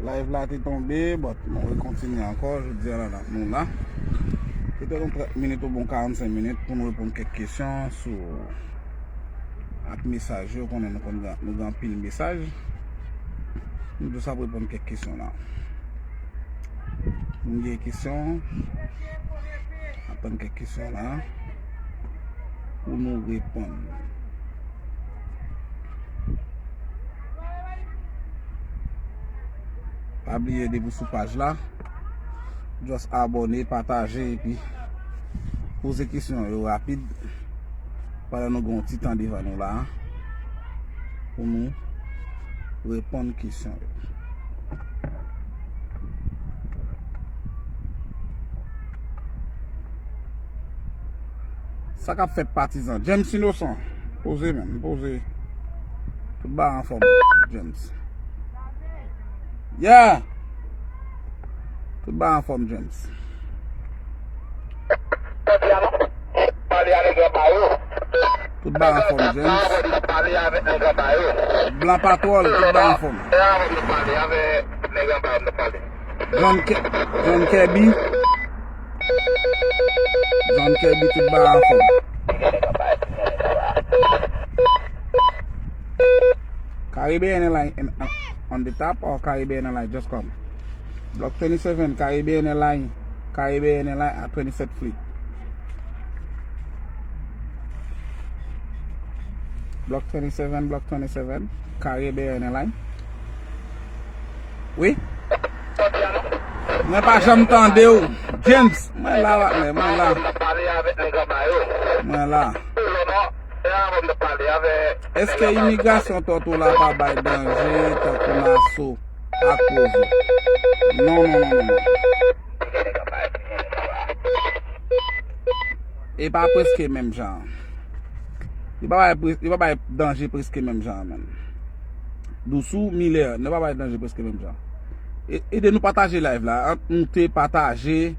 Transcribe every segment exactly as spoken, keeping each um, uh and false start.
Live la te tonbe, but nou rekontinye ankò. Jodi a la, nou la. Petèt yon trant minit oubyen yon karannsenk minit pou nou reponn kèk kesyon sou ak mesaj yo, konnen nou konn gen, nou gen anpil mesaj. Nou jis ap reponn kèk kesyon la. Nou gen kesyon, ap tann kèk kesyon la pou nou reponn. Pa bliye depi w sou paj la, just abòne, pataje epi poze kesyon yo rapid pandan nou gen yon ti tan devan nou la pou nou reponn kesyon yo. Sa k ap fèt patizan? James Innocent. Poze menm, poze. Tout bagay anfòm, James. Yeah! Tout bagay anfòm, James. Tout bagay anfòm, James. Blan Patwòl, tout bagay anfòm. John Ke-, John Kirby. John Kirby, tout bagay anfòm. Caribbean Airline in, on the top or Caribbean Airline just come? Block twenty-seven, Caribbean Airline, Caribbean Airline at twenty-seven Fleet. Block twenty-seven, Block twenty-seven, Caribbean Airline. Wi. Mwen pa janm tande w. James, mwen la, patnè, mwen la. Mwen la. Èske imigrasyon Tòtola pa bay danje tankou Naso ak Pwovè? Non, non, non, non, non. E pa prèske menm jan. Li pa bay pre-, li pa bay danje prèske menm jan an menm. Dousou, Miller, nou pa bay danje prèske menm jan. E, ede nou pataje live la. Ant moute, pataje.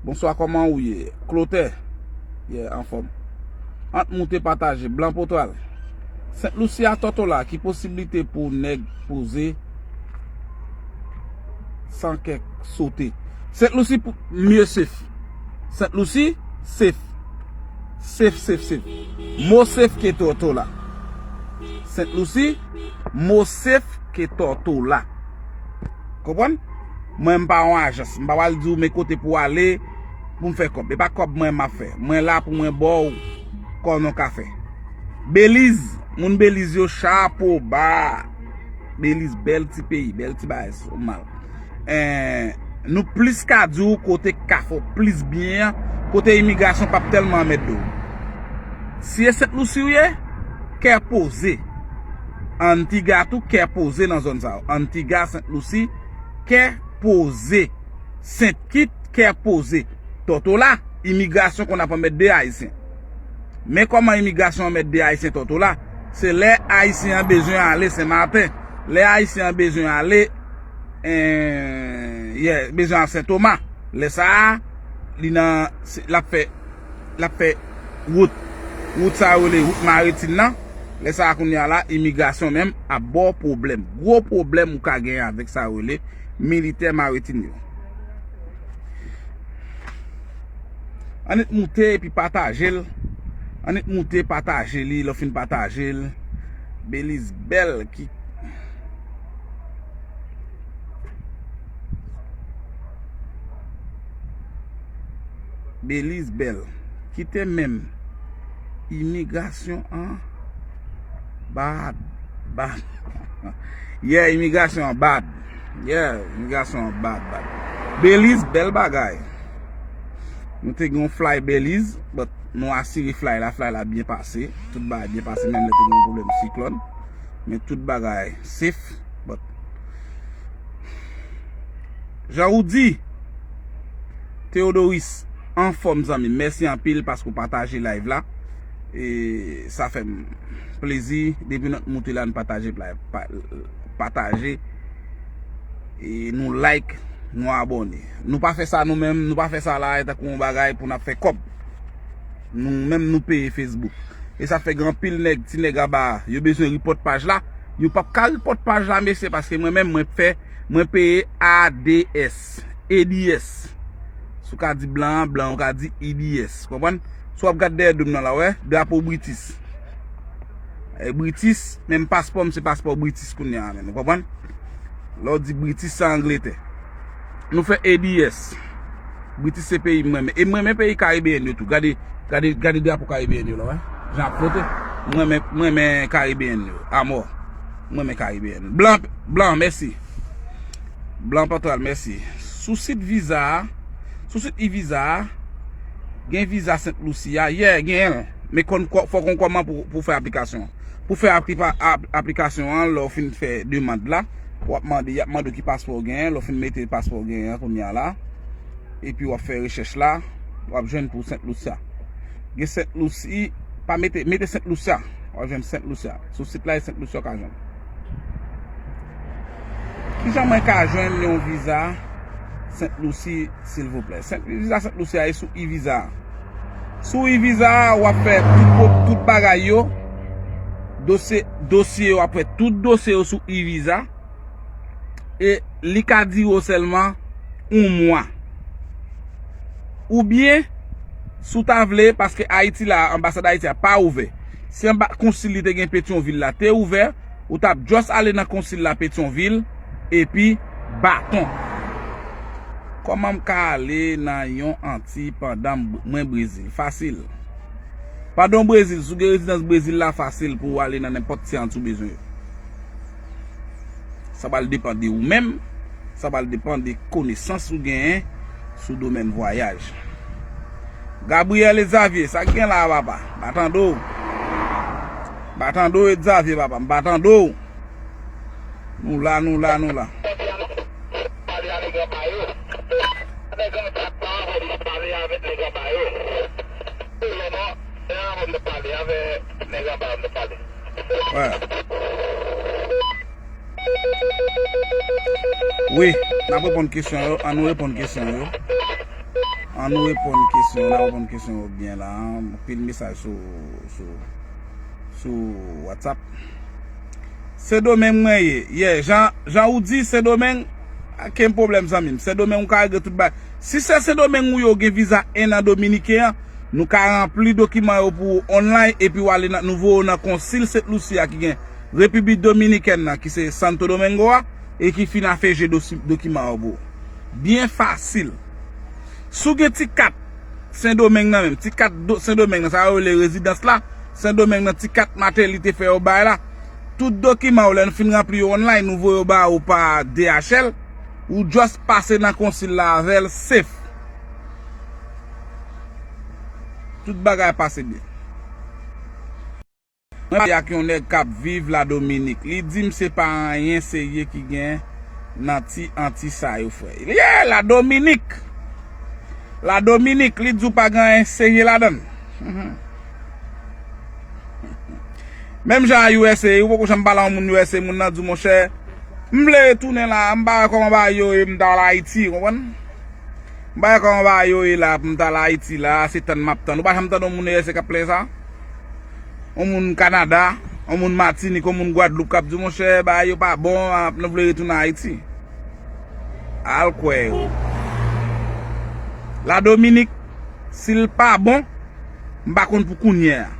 Bonswa, kòman ou ye? Klotè. Yeah, anfòm. Ant moute, pataje. Blan Potwal. Sent Lousi a Tòtola, ki posiblite pou nèg poze san kè sote? Sent Lousi pou, mye sef. Sent Lousi, sef. Sef, sef, sef. Mo sef ke Tòtola. Sent Lousi, mo sef ke Tòtola. Konprann? Mwen, m pa yon ajans. M pa pral di w men kote pou w ale pou m fè kòb. E pa kòb mwen m ap fè. Mwen la pou mwen ba w kòman w ka fè. Beliz, moun Beliz yo, chapo ba. Beliz, bèl ti peyi, bèl ti bagay, sou mal. Eh, nou plis ka di w kote k ka fè w plis byen an, kote imigrasyon p ap tèlman anmède w. Si e Sent Lousi w ye, kè poze. Antiga tou, kè poze nan zòn sa yo. Antiga, Sent Lousi, kè poze. Sent Kit, kè poze. Tòtola, imigrasyon konn ap anmède Ayisyen. Men kòman imigrasyon anmède Ayisyen Tòtola, se lè Ayisyen an bezwen ale Senmaten, lè Ayisyen an bezwen ale, eh, yeah, bezwen al Sentoma. Lè sa a, li nan, se, l ap fè, l ap fè wout, wout sa yo rele wout maritim nan. Lè sa a kounye a la, imigrasyon menm ap ba w pwoblèm. Gwo pwoblèm ou ka genyen avèk sa yo rele militè maritim yo. Annik moute epi pataje l. Annik moute, pataje li, lè w fin pataje l. Beliz bèl ki Beliz bèl. Kite menm. Imigrasyon an bad, bad. Yeah, imigrasyon an bad. Yeah, imigrasyon an bad, bad. Beliz, bèl bagay. Nou te gen yon fly Beliz, but nou asire fly la, fly la byen pase. Tout bagay byen pase, menm lè te gen yon pwoblèm siklòn. Men tout bagay safe, but Jan ou di, Theodoris, anfòm zanmi m. Mèsi anpil paske w pataje live la. E sa fè m plezi. Depi nou moute la, nou pataje live. Pa, pataje. E nou like, nou abòne. Nou pa fè sa nou menm, nou pa fè sa la, e tankou yon bagay pou n ap fè kòb. Nou menm, nou peye Facebook. E sa fè gen anpil nèg, ti nèg anba a, yo bezwen report paj la. Yo p ap ka repòt paj la, mesye, paske mwen menm, mwen fè, mwen peye A D S, A D S. Si w ka di blan an, blan, ou ka di A D S. Konprann? Si w ap gad dèyè do m nan la, w wè, drapo Britis. E Britis, menm paspò m se paspò Britis kounye a menm, ou konprann? Lè w di Britis, se Angletè. Nou fè A D S. Britis se peyi m renmen. E m renmen peyi Karibeyen yo tou. Gade, gade, gade drapo Karibeyen yo la, wè. Jan ap flote. M renmen, m renmen Karibeyen yo. Amò. M renmen Karibeyen. Blan, blan, mèsi. Blan Pantral, mèsi. Sou sit viza a, sou sit e-viza a, gen viza Sent Lusi a. Yeah, genyen l. Men konn, fò w konn kòman pou, pou fè aplikasyon. Pou fè aplipa-, ap-, aplikasyon an, lè w fin fè demann la, w ap mande, y ap mande w ki paspò w genyen, lè w fin mete paspò w genyen an kounye a la, epi w ap fè rechèch la, w ap jwenn pou Sent Lucia. Gen Sent Lusi, pa mete, mete Sent Lucia, w ap jwenn Sent Lucia. Sou sit la, e Sent Lucia w ka jwenn. Kijan mwen ka jwenn yon viza Sent Lusi, silvouplè? Sent, viza Sent Lusi a e sou e-viza. Sou e-viza, w ap fè tout, tout bagay yo. Dosye, dosye, w ap fè tout dosye yo sou e-viza. E li ka dire w sèlman yon mwa. Oubyen, si w ta vle, paske Ayiti la, anbasad Ayiti a pa ouvè. Si anba, konsil li te gen Petyonvil la te ouvè, ou t ap just ale nan konsil la Petyonvil, epi baton. Kòman m ka ale nan yon Anti pandan m, mwen Brezil? Fasil. Pandan w Brezil, si w gen rezidans Brezil la, fasil pou w ale nan nenpòt ti Anti w bezwen yo. Sa pral depann de ou menm, sa pral depann de konesans ou genyen sou domèn vwayaj. Gabriel et Xavier, sa k gen la a, papa? M pa tande w. M pa tande w, et Xavier, papa, m pa tande w. Nou la, nou la, nou la. Pale avèk nèg anba yo. Nèg anba pa anvi pale avèk nèg anba yo. Lè nou pale avèk nèg anba yo, nou pale. Wè. Wi, n ap reponn kesyon yo. An nou reponn kesyon yo. An nou reponn kesyon yo. N ap reponn kesyon yo byen la. Anpil mesaj sou, sou, sou WhatsApp. Sendomeng mwen ye. Yeah, jan, jan ou di, Sendomeng, pa gen pwoblèm, zanmi m. Sendomeng ou ka regle tout bagay. Si se Sendomeng ou ye, ou gen viza en an dominiken an, nou ka ranpli dokiman yo pou ou online, epi w ale nan, nou voye w nan konsil Sent Lusi a ki gen Repiblik Dominikèn nan, ki se Santo Domingo a, e ki fin afeje dosi-, dokiman yo pou ou. Byen fasil. Si w gen ti kat Sendomeng nan menm, ti kat do-, Sendomeng nan, sa yo rele rezidans la, Sendomeng nan, ti kat Martelly te fè yo bay la, tout dokiman yo, lè n fin ranpli yo online, nou voye yo ba ou pa D H L, ou just pase nan konsil la avè l, safe. Tout bagay pase byen. Mwen pale ak yon nèg k ap viv Ladominik. Li di m se pa anyen serye ki gen nan ti Anti sa yo, frè. Yeah, Ladominik! Ladominik, li di w pa gen anyen serye ladan l. Menm jan a U S A, ou poko janm pale a yon moun U S A, moun nan di w, monchè, m vle retounen la, m pa wè kòman bagay yo ye, m ta al Ayiti, konprann? M pa wè kòman bagay yo ye la pou m t al Ayiti la, se tann m ap tann. Ou pa janm tande yon moun U S A k ap plenyen sa? Yon moun Kanada, yon moun Matinik, yon moun Gwadloup k ap di, monchè, bagay yo pa bon, nou vle retounen Ayiti. Al kwè yo. Ladominik, si l pa bon, m pa konn pou kounye a.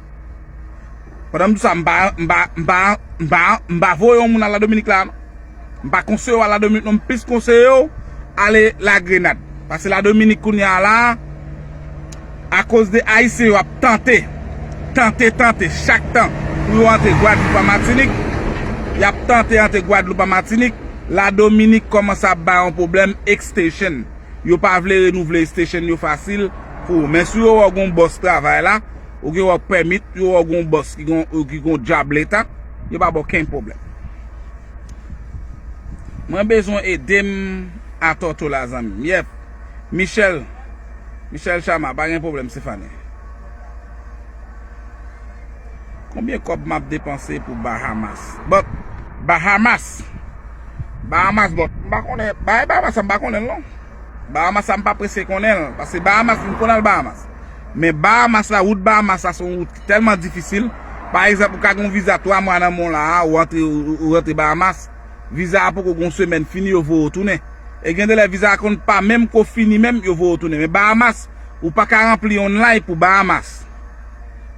Pandan m di sa, m pa, m pa, m pa, m pa, m pa voye yon moun al Ladominik la, non. M pa konseye w al Ladominik, non, m plis konseye w ale Lagrenad. Paske Ladominik kounye a la, akoz de Ayisyen yo ap tante, tante, tante, chak tan pou yo antre Gwadloup a Matinik, y ap tante antre Gwadloup a Matinik, Ladominik kòmanse ap bay yon pwoblèm extension. Yo pa vle renouvle extension yo fasil pou ou. Men si yo wè w gon bòs travay la, oubyen wè w pèmit, yo wè w gon bòs ki gon, ki gon djab leta, yo pa ba w kenn pwoblèm. Mwen bezwen ede m a Tòto la, zanmi m. Yep. Michel. Michel Chama, pa gen pwoblèm, Stéphanie. Konbyen kòb m ap depanse pou Bahamas? But, Bahamas. Bahamas, but, m pa konnen. Bagay Bahamas, m pa konnen l, non. Bahamas la, m pa prese konnen l. Paske Bahamas, m konn al Bahamas. Men Bahamas la, wout Bahamas la, se yon wout ki tèlman difisil. Pa egzanp, ou ka gen yon viza twa mwa nan men w la a, ou rantre, ou, ou rantre Bahamas, viza a poko gen yon semèn fini, yo voye w tounen. E gen de lè viza a konn pa menm ko fini menm, yo voye w tounen. Men Bahamas, ou pa ka ranpli online pou Bahamas.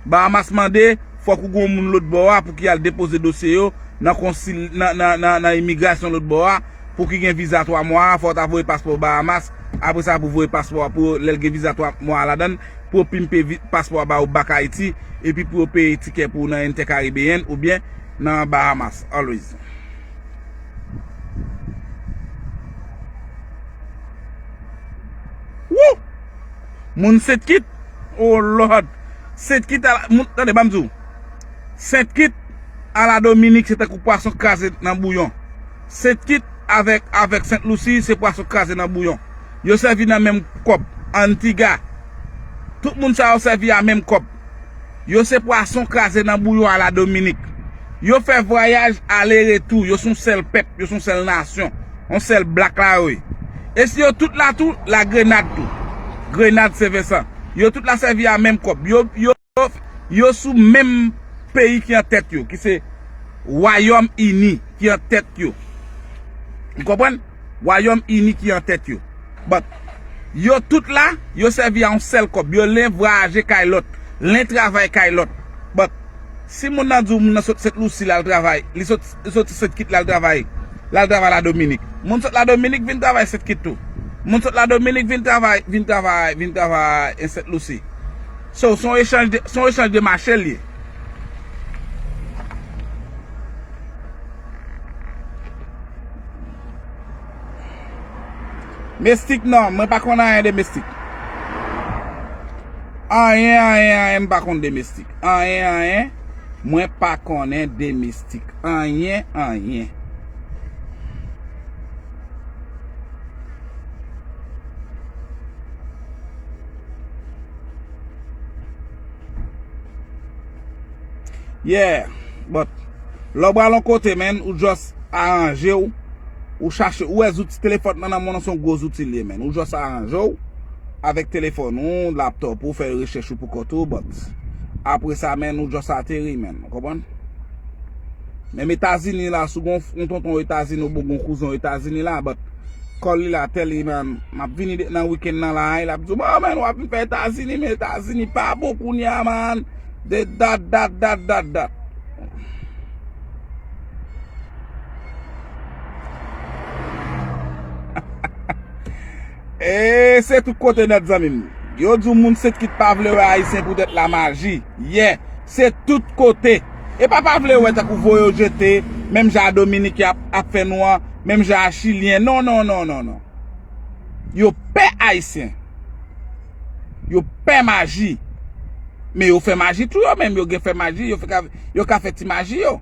Bahamas mande, fòk ou gen yon moun lòtbò a pou ki al depoze dosye yo nan konsil, nan, nan, nan, nan imigrasyon lòtbò a, pou ki gen viza twa mwa a, fò w ta voye paspò Bahamas, apre sa pou voye paspò a pou yo, lè l gen viza twa mwa a ladan l, pou yo pimpe vi-, paspò a ba ou back Ayiti, epi pou yo peye tikè pou ou nan Intercaribbean oubyen nan Bahamas, always. Woo! Moun Sent Kit, oh Lord! Sent Kit, ala, moun, tande, ban m di w. Sent Kit a la Dominik, se tankou pwason kraze nan bouyon. Sent Kit avèk, avèk Sent Lusi, se pwason kraze nan bouyon. Yo sèvi nan menm kòb. Antiga. Tout moun sa yo sèvi a menm kòb. Yo se pwason kraze nan bouyon a la Dominik. Yo fè vwayaj ale retou. Yo se yon sèl pèp. Yo se yon sèl nasyon. Yon sèl blak la yo ye. E si yo tout la tou, la Grenad tou. Grenad Sen Vensan. Yo tout la sèvi a menm kòb. Yo, yo, yo sou menm peyi ki an tèt yo, ki se Wayòm Ini ki an tèt yo. Ou konprann? Wayòm Ini ki an tèt yo. But, yo tout la, yo sèvi a yon sèl kòb. Yo len vwayaje kay lòt, len travay kay lòt. But, si moun nan di w moun nan sot Sent Lusi l al travay, li sot, li soti Sent Kit l al travay, l al travay la Dominik. Moun sot la Dominik vin travay Sent Kit tou. Moun sot la Dominik vin travay, vin travay, vin travay en Sent Lusi. So, se yon echanj de, se yon echanj de mache l ye. Mistik non, mwen pa konn anyen de mistik. Anyen, anyen, anyen, m pa konn de mistik. Anyen, anyen, mwen pa konnen de mistik. Anyen, anyen. Yeah, but lè w pral yon kote, man, ou just aranje w, ou chache, ou wè zouti telefòn nan nan men w nan se yon gwo zouti l ye, man. Ou just aranje w avèk telefòn ou, laptop ou, fè rechèch ou pou kont ou, but apre sa, man, ou just ateri, man. Ou konprann? Menm Etazini la, si w gen yon tonton Etazini oubyen yon kouzen Etazini la, but call li la, tell li, man, m ap vini de, nan weekend nan la, l ap di w, "Oh, man, w ap vin fè Etazini, men Etazini pa bon kounye a, man." De dat, dat, dat, dat, dat. E se tout kote nèt, zanmi m. Yo di w moun Sent Kit pa vle wè Ayisyen poutèt lamaji. Yeah, se tout kote. E pa pa vle wè tankou voye yo jete, menm jan a Dominik ap, ap fè nou an, menm jan a Chilyen. Non, non, non, non, non. Yo pè Ayisyen. Yo pè maji. Men yo fè maji tou yo menm, yo gen fè maji, yo fè ka, yo ka fè ti maji yo.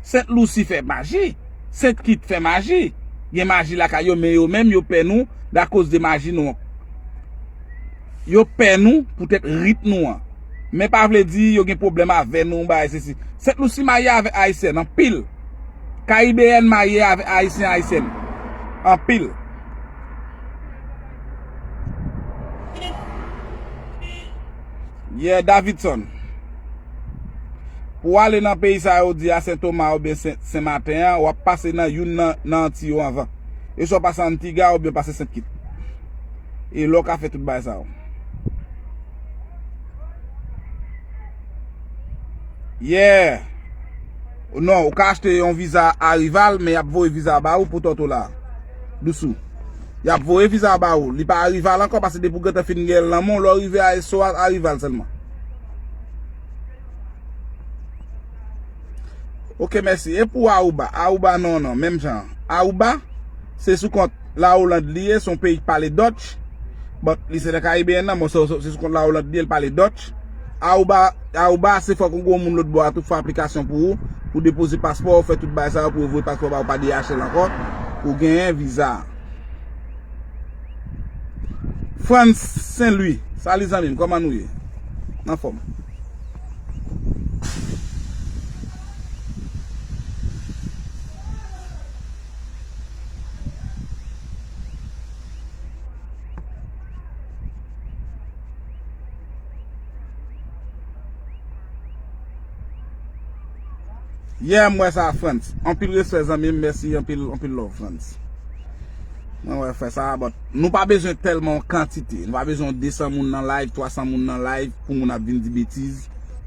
Sent Lusi fè maji. Sent Kit fè maji. Gen maji lakay yo, men yo menm yo pè nou dakoz de maji nou an. Yo pè nou poutèt rit nou an. Men pa vle di yo gen pwoblèm avè nou, bagay sesi. Sent Lusi marye avèk Ayisyèn anpil. Karibeyèn marye avèk Ayisyen, Ayisyèn anpil. Yeah, Davidson. Pou w ale nan peyi sa yo di a Sen Toma oubyen Sen, Sen Maten an, w ap pase nan youn nan, nan Anti yo anvan. E swa w pase Antiga oubyen w pase Sent Kit. E lè w ka fè tout bagay sa yo. Yeah. Non, ou ka achte yon viza Arrival, men y ap voye viza a ba ou pou tòto la. Dousou. Y ap voye viza a ba ou. Li pa Arrival ankò, paske depi w gentan fin gen l nan men w, lè w rive a S O A, Arrival sèlman. Ok, mèsi. E pou Aruba? Aruba, non, non, menm jan. Aruba, se sou kont La Oland li ye, se yon peyi ki pale Dutch. But li se nan Karibeyèn nan, men se, se, se sou kont La Oland li ye, li pale Dutch. Aruba, Aruba, se fòk ou gen yon moun lòt bò a tou k fè aplikasyon pou ou, pou depoze paspò, ou fè tout bagay sa yo, pou yo voye paspò ba ou pa D H L ankò, pou w genyen viza. Frantz Sen Lwi, salut zanmi m, kòman nou ye? Anfòm. Yeah, m wè sa, Frantz. Anpil respè, zanmi m. Mèsi, anpil, anpil love, Frantz. Mwen wè, frè, sa, but nou pa bezwen tèlman yon kantite. Nou pa bezwen de san moun nan live, twa san moun nan live pou moun ap vin di betiz,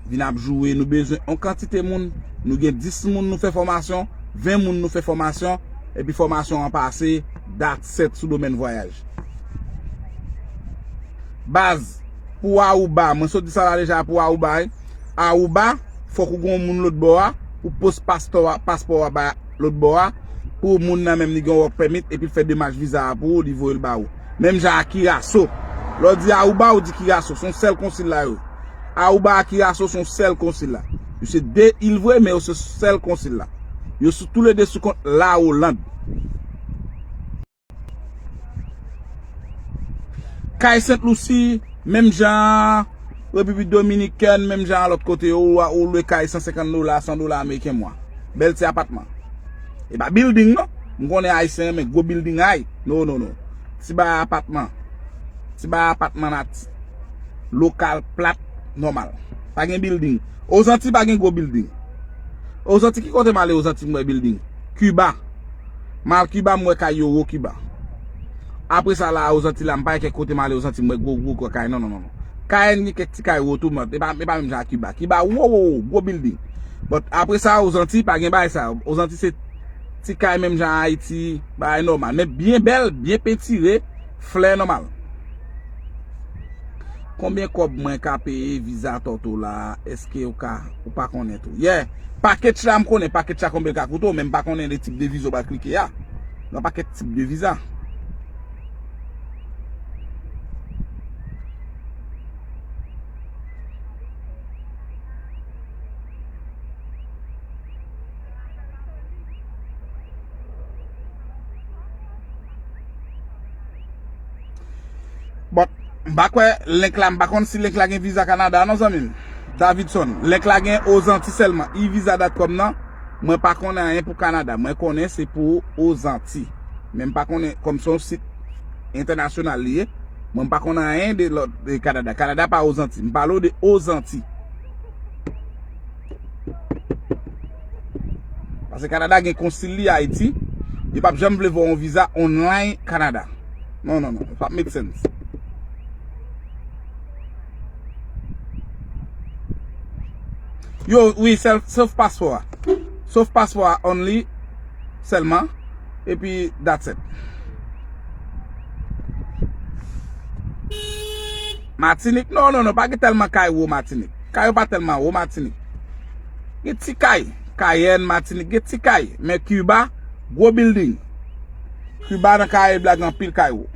vin ap joure. Nou bezwen yon kantite moun. Nou gen dis moun nou fè fòmasyon, ven moun nou fè fòmasyon, epi fòmasyon an pase, that's it sou domèn vwayaj. Baz, pou Aruba, mwen sot di sa la deja pou Aruba, wi. Aruba, fòk ou gen yon moun lòt bò a, pou post paspò a, paspò a ba lòt bò a, pou moun nan menm li gen work permit, epi l fè demach viza a pou ou, li voye l ba ou. Menm jan ak Kiraso. Lè w di Aruba, ou di Kiraso, se yon sèl konsil la yo. Aruba ak Kiraso se yon sèl konsil la. Yo se de il vre, men yo se sèl konsil la. Yo sou toulede sou kont Lawoland. Kay Sent Lousi, menm jan Repiblik Dominikèn, menm jan lòt kote yo, ou, ou lwe kay san senkant dola, san dola ameriken mwa. Bèl ti apatman. E pa building non. M konnen Ayisyen renmen gwo building ay. No, no, no. Ti bagay apatman. Ti bagay apatman nat. Lokal, plat, nòmal. Pa gen building. Ozanti pa gen gwo building. Ozanti, ki kote m ale Ozanti m wè building? Kiba. M al Kiba, m wè kay yo wo Kiba. Apre sa la, Ozanti la, m pa gen kèk kote m ale Ozanti m wè gwo, gwo, gwo kay. Non, non, non, non. Kay gen kèk ti kay wo tou, men e pa, e pa menm jan ak Kiba. Kiba wo, wo, wo, gwo building. But apre sa, Ozanti pa gen bagay sa. Ozanti se ti kay menm jan Ayiti, bagay nòmal. Men byen bèl, byen pentire, flè nòmal. Konbyen kòb mwen ka peye viza Tòto la? Èske ou ka, ou pa konnen tou? Yeah. Package la, m konnen package la konbyen l ka koute w, men m pa konnen le tip de viza w pral klike a. Gen yon pakèt tip de viza. But, m pa kwè link la, m pa konn si link la gen viza Kanada non, zanmi m. Davidson, link la gen Ozanti sèlman. E visa dot com nan, mwen pa konnen anyen pou Kanada. Mwen konnen se pou Ozanti. Men m pa konnen, kòm se yon sit entènasyonal li ye, mwen m pa konnen anyen de lòt, de Kanada. Kanada pa Ozanti. M pale w de Ozanti. Paske Kanada gen konsil li Ayiti. Yo p ap janm vle voye yon viza online Kanada. Non, non, non. It p ap make sense. Yo, wi, sèl, sof paspò a. Sof paspò a only sèlman. Epi, that's it. Matinik? Non, non, non, pa gen tèlman kay wo Matinik. Kay yo pa tèlman wo Matinik. Gen ti kay, Kayèn, Matinik, gen ti kay. Men Kiba, gwo building. Kiba nan Karayib la gen anpil kay wo.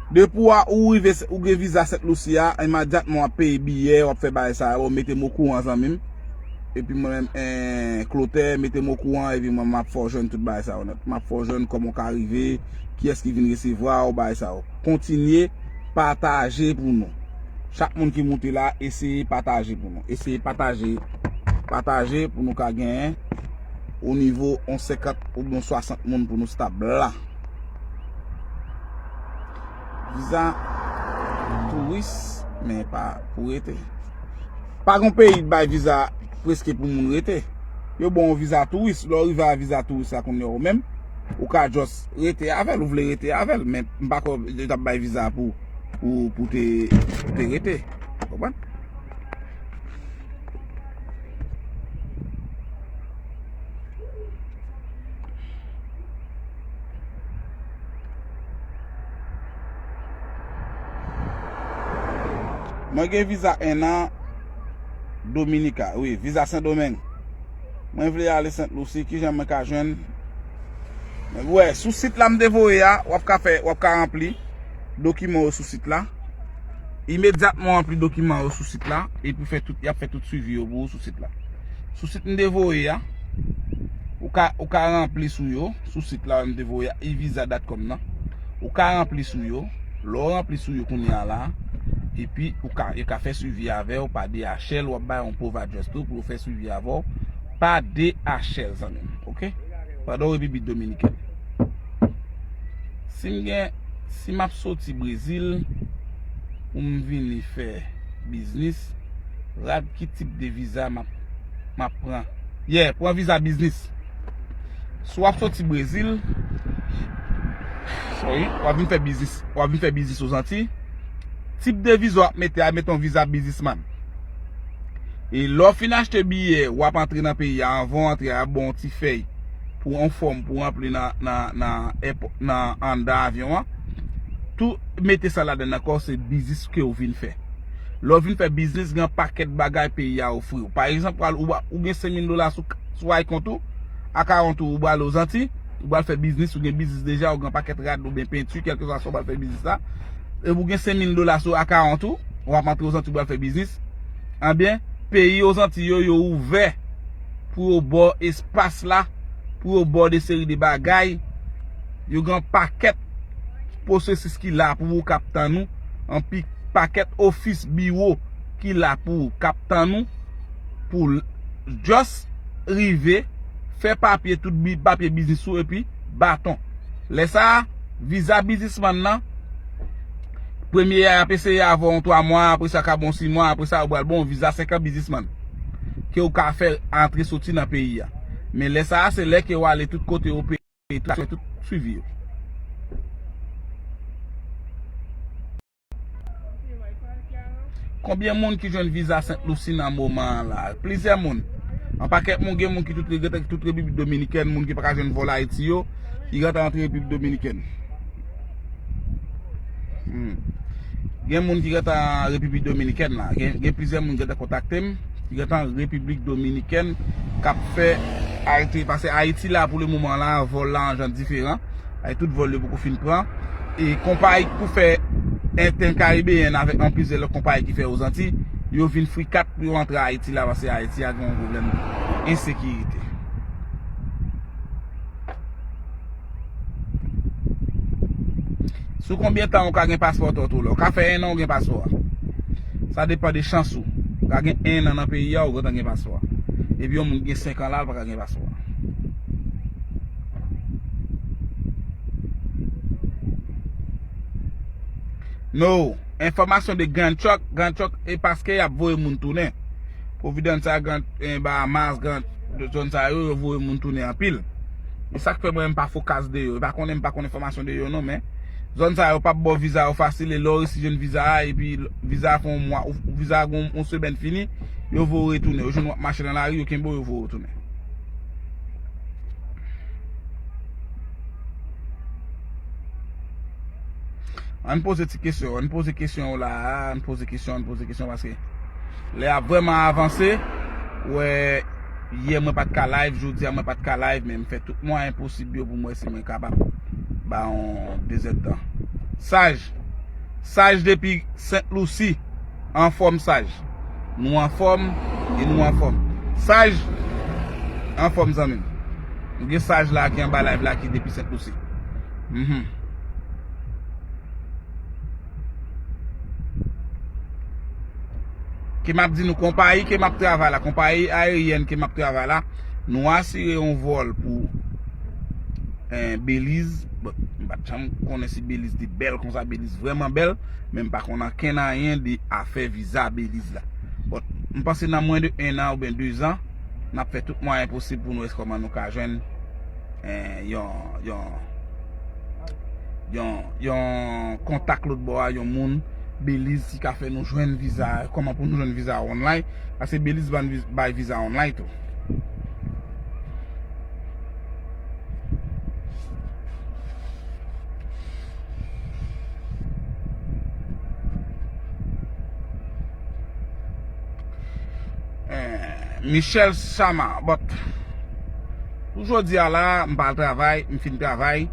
Depi w a, ou rive, ou gen viza Sent Lousi a, imadyatman w ap peye biyè, w ap fè bagay sa yo, mete m okouran, zanmi m. Epi mwen menm, en, Klotè, mete m okouran, epi mwen, m ap fè w jwenn tout bagay sa yo nèt. M ap fè w jwenn kòman w ka rive, kiyès ki vin resevwa w, bagay sa yo. Kontinye pataje pou nou. Chak moun ki moute la, eseye pataje pou nou. Eseye pataje, pataje pou nou ka genyen o nivo yon senkant oubyen yon swasant moun pou nou stab la. Viza touris, men pa pou rete. Pa gen peyi k bay viza prèske pou moun rete. Yo ba w yon viza touris. Lè w rive a viza touris la kounye a ou menm, ou ka just rete avè l, ou vle rete avè l, men m pa kwè yo t ap bay viza pou, pou, pou te, pou te rete. Konprann? Mwen gen viza en an Dominika, wi, viza Sendomeng. Mwen vle ale Sent Lousi, kijan mwen ka jwenn? Wè, sou sit la m te voye a, w ap ka fè, w ap ka ranpli dokiman yo sou sit la. Imedyatman w ranpli dokiman yo sou sit la, epi fè tout, y ap fè tout swivi yo pou ou sou sit la. Sou sit m te voye a, ou ka, ou ka ranpli sou yo, sou sit la m te voye a, e visa dot com nan. Ou ka ranpli sou yo. Lè w ranpli sou yo kounye a la, epi ou ka, yo ka fè swivi avè w pa D H L, w ap bay yon proof address tou pou yo fè swivi avè w pa D H L, zanmi m, oke? Pandan w Repiblik Dominikèn. Si m gen Si m ap soti Brezil pou m vini fè biznis, rad ki tip de viza m ap, m ap pran? Yeah, pran viza biznis. Si w ap soti Brezil, sorry, w ap vin fè biznis, w ap vin fè biznis Ozanti, tip de viza w ap mete a, mete yon viza biznismann. E lè w fin achte biyè, w ap antre nan peyi a, anvan w antre a, y ap ba w yon ti fèy pou yon fòm pou w ranpli nan, nan, nan èpò-, nan anndan avyon an. Tou mete sa ladann ankò, se biznis ke w vin fè. Lè w vin fè biznis, gen yon pakèt bagay peyi a ofri w. Pa egzanp, pral, ou, ou gen senk mil dola sou, sou akont ou, akawont ou, ou pral Ozanti, ou pral fè biznis, ou gen biznis deja, ou gen pakèt rad oubyen penti, kèlkeswa sa w pral fè biznis la. Epi ou gen senk mil dola sou akawont ou, w ap antre Ozanti, ou pral fè biznis. Ebyen, peyi Ozanti yo, yo ouvè pou yo ba w espas la, pou yo ba w de seri de bagay. Yo gen yon pakèt pwosesis ki la pou ou k ap tann ou, yon pi-, pakèt ofis, biwo ki la pou ou k ap tann ou, pou l-, just rive, fè papye, tout bi-, papye biznis ou, epi baton. Lè sa a, viza biznismann nan, premye a, y ap eseye avè w yon twa mwa, apre sa, ka bon sis mwa, apre sa, yo pral ba w viza senk an biznismann. Ke w ka fè antre soti nan peyi a. Men lè sa a, se lè ke w ale tout kote yo peye, tout, tout swivi yo. Konbyen moun ki jwenn viza Sent Lousi nan moman an la? Plizyè moun. Yon pakèt moun, gen moun ki tout, ki tout Repiblik Dominikèn, moun ki pa ka jwenn vòl Ayiti yo, ki gentan antre Repiblik Dominikèn. Hmm. Gen moun ki gentan Repiblik Dominikèn la. Gen, gen plizyè moun ki gentan kontakte m, ki gentan Repiblik Dominikèn, k ap fè Ayiti. Paske Ayiti la, pou le moman la, vòl la yon jan diferan. Ay, tout vòl yo poko fin pran. E konpayi pou fè Enten Karibeyen avèk anplis de lòt konpayi ki fè Ozanti, yo vin frikat pou yo antre Ayiti la, paske Ayiti a gen yon pwoblèm ensekirite. Sou konbyen tan ou ka gen paspò tòtò la? Ou ka fè en an ou gen paspò a. Sa depann de chans ou. Ou ka gen en an nan peyi a, ou gentan gen paspò a. Epi yon moun gen senk an la, l pa ka gen paspò a. No. Enfòmasyon de Grand Truck, Grand Truck, e paske y ap voye moun tounen. Providence a, Grand, e Bahamas, Grand, zòn sa yo, yo voye moun tounen anpil. E sa k fè mwen, m pa fokal de yo. E pa konnen, m pa konn enfòmasyon de yo non, men zòn sa yo p ap ba w viza yo fasil, e lè w resi jwenn viza a, epi viza a fè yon mwa, ou, viza a gen yon semèn fini, yo voye w retounen. Yo jwenn w ap mache nan lari, yo kenbe w, yo voye w retounen. Ann poze ti kesyon, ann poze kesyon yo la, ann poze kesyon, ann poze kesyon, paske lè ap vrèman avanse, ou wè, yè mwen pa t ka live, jodi a mwen pa t ka live, men m fè tout mwayen posib yo pou m wè si mwen kapab ba yon de zèdtan. Saj, Saj depi Sent Lousi, anfòm Saj. Nou anfòm, e nou anfòm. Saj, anfòm zanmi m. Nou gen Saj la ki anba live la ki depi Sent Lousi. Mhm. Ke m ap di nou, konpayi ke m ap travay la, konpayi ayeryèn ke m ap travay la, nou asire yon vòl pou, eh, Beliz. Bon, m pa t janm konnen si Beliz te bèl konsa, Beliz vrèman bèl, men m pa konn ankenn anyen de afè viza Beliz la. Bon, m panse nan mwen de en an oubyen de zan, n ap fè tout mwayen posib pou nou wè kòman nou ka jwenn, eh, yon, yon, yon, yon kontak lòt bò a, yon moun Beliz ki ka fè nou jwenn viza, kòman pou nou jwenn viza online, paske Beliz ban viz-, bay viza online tou. Eh, Michel Chama, but pou jodi a la, m pa al travay, m fin travay.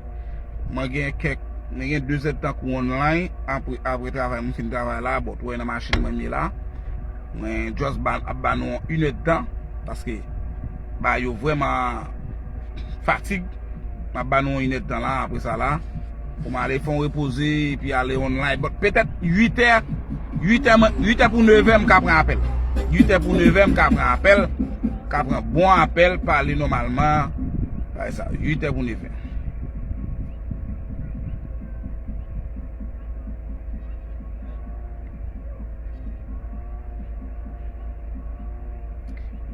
Mwen gen kèk, mwen gen de zèdtan kou online, apre, apre travay, mwen fin travay la, but wè nan machin mwen m ye la. Mwen just ba, ap ba nou yon inèdtan, paske ba yo vrèman fatig. M ap ba nou yon inèdtan la, apre sa la, pou m ale fè yon repoze, epi ale online. But petèt uit è, uit è, mwen, uit è pou nevè, m ka pran apèl. Uit è pou nevè, m ka pran apèl, m ka pran bon apèl, pale nòmalman. Bagay sa, uit è pou nevè.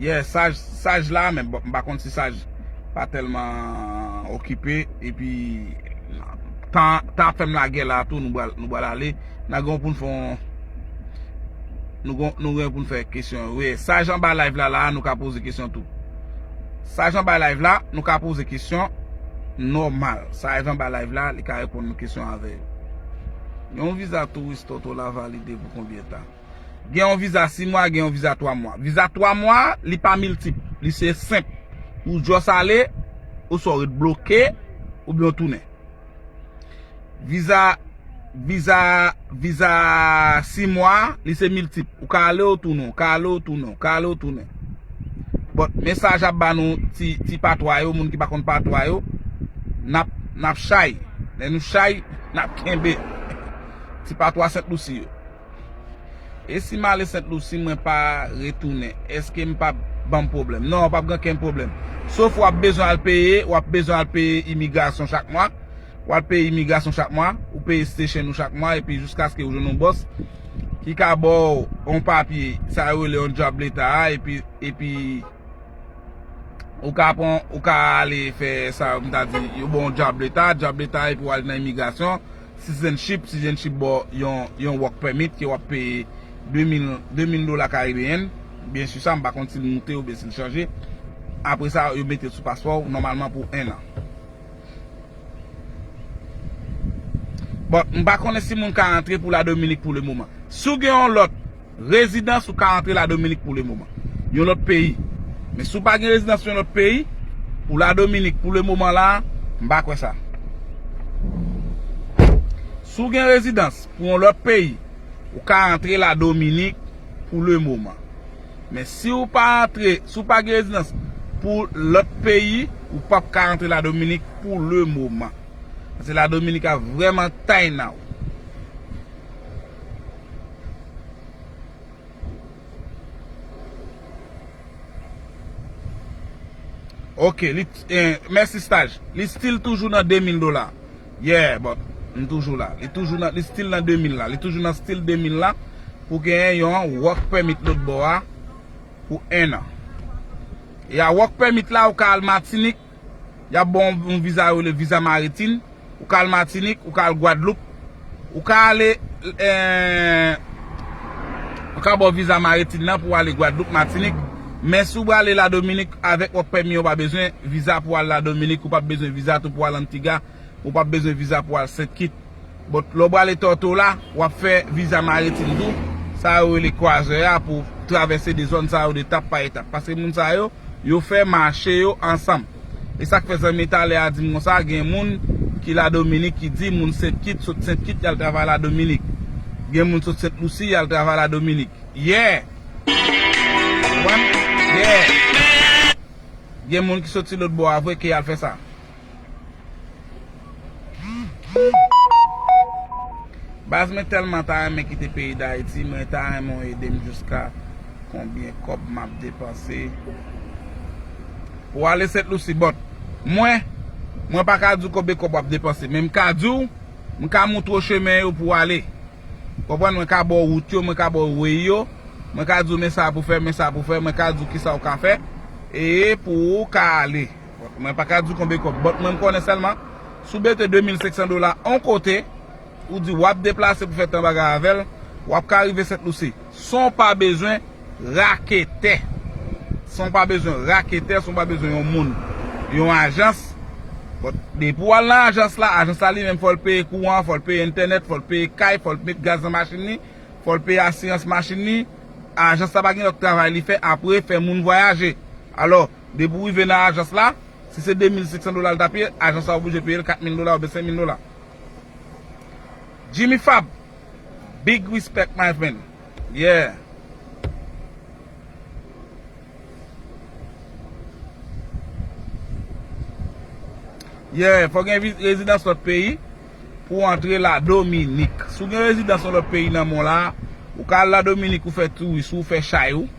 Yeah, Saj, Saj la, men bon, m pa konn si Saj pa tèlman okipe, epi tan, tan ap fè m lagè la tou, nou pral, nou pral ale. N a gen pou n fè yon, nou gon, nou gen pou n fè kesyon. Wi, Saj anba live la, la, nou ka poze kesyon tou. Saj anba live la, nou ka poze kesyon nòmal. Saj anba live la, li ka reponn nou kesyon avè yo. Yon viza touris Toto la valide pou konbyen tan? Gen yon viza sis mwa, gen yon viza twa mwa. Viza twa mwa, li pa miltip, li se senp. Ou just ale, oswa ou ret bloke, oubyen ou tounen. Viza, viza, viza sis mwa, li se miltip. Ou ka ale, ou tounen, ou ka ale, ou tounen, ou ka ale, ou tounen. Bon, mesaj ap ba nou ti, ti patwa yo, moun ki pa konn patwa yo, n ap, n ap chay. Lè nou chay, n ap kenbe. Ti patwa Sent Lousi yo. E si m ale Sent Lousi, mwen pa retounen, èske m p ap ban m pwoblèm? Non, w p ap gen okenn pwoblèm. Sof w ap bezwen al peye, w ap bezwen al peye imigrasyon chak mwa. W al peye imigrasyon chak mwa, ou peye station ou chak mwa, epi jiskaske ou jwenn yon bòs ki ka ba w yon papye, sa yo rele yon djòb leta a, epi, epi ou ka pran, ou ka ale fè sa, m ta di, yo ba w yon djòb leta, djòb leta, epi w al nan imigrasyon, citizenship, citizenship ba w yon, yon work permit ke w ap peye de mil, de mil dola karibeyen. Byen si sa, m pa konn si l moute oubyen si l chanje. Apre sa, yo mete l sou paspò w, nòmalman pou en an. Bon, m pa konnen si moun ka antre pou la Dominik pou le moman. Si w gen yon lòt rezidans, ou ka antre la Dominik pou le moman. Yon lòt peyi. Men si w pa gen rezidans yon lòt peyi, pou la Dominik pou le moman la, m pa kwè sa. Si w gen rezidans pou yon lòt peyi, ou ka antre la Dominik pou le moman. Men si w pa antre, si w pa gen rezidans pou lòt peyi, ou p ap ka antre la Dominik pou le moman. Paske la Dominik ap vrèman tay nan w. Ok, li, eh, mèsi staj. Li still toujou nan de mil dola. Yeah, but m toujou la. Li toujou nan, li still nan de mil la. Li toujou nan still de mil la pou genyen yon work permit lòt bò a pou en an. E a work permit la, ou ka al Matinik, y ap ba w yon viza yo rele viza maritim. Ou ka al Matinik, ou ka al Gwadloup, ou ka ale, eh, ou ka ba w viza maritim nan pou w ale Gwadloup, Matinik. Men si w prale la Dominik avèk work permit, ou pa bezwen viza pou w al la Dominik, ou p ap bezwen viza tou pou w al Antiga, ou p ap bezwen viza pou w al Sent Kit. But lè w prale Tortola, w ap fè viza maritim tou. Sa yo rele kwazè a pou travèse de zòn sa yo de etap pa etap. Paske moun sa yo, yo fè mache yo ansanm. E sa k fè zanmi talè a di m konsa, gen moun ki la Dominik ki di moun Sent Kit, sot Sent Kit, y al travay la Dominik. Gen moun sot Sent Lousi, y al travay la Dominik. Yeah! Ou konprann? Yeah! Gen moun ki soti lòt bò a vre ke y al fè sa. Baz, mwen tèlman ta renmen kite peyi Dayiti, mwen ta renmen w ede m jiska konbyen kòb m ap depanse pou ale Sent Lousi. But mwen, mwen pa ka di w konbyen kòb w ap depanse, men m ka di w, m ka montre w chemen yo pou w ale. Konprann? Mwen ka ba w wout yo, mwen ka ba w way yo, mwen ka di w men sa pou fè, men sa pou fè, mwen ka di w kisa w ka fè, e pou w ka ale. Mwen pa ka di w konbyen kòb, but mwen m konnen sèlman, si w mete de mil senk san dola yon kote, ou di w ap deplase pou fè tan bagay avè l, w ap ka rive Sent Lousi. San w pa bezwen raketè. San w pa bezwen raketè, san w pa bezwen yon moun, yon ajans. But depi w al nan ajans la, ajans la li menm fò l peye kouran, fò l peye entènèt, fò l peye kay, fò l met gaz nan machin li, fò l peye asirans machin li. Ajans la pa gen lòt travay li fè apre fè moun vwayaje. Alò, depi w rive nan ajans la, si se de mil senk san dola l ta peye, ajans la oblije peye l kat mil dola oubyen senk mil dola. Jimmy Fab, big respect, my friend. Yeah. Yeah, fò gen vi-, rezidans lòt peyi pou w antre la Dominik. Si w gen rezidans yon lòt peyi nan men w la, ou ka al la Dominik, ou fè touris, ou fè chay ou.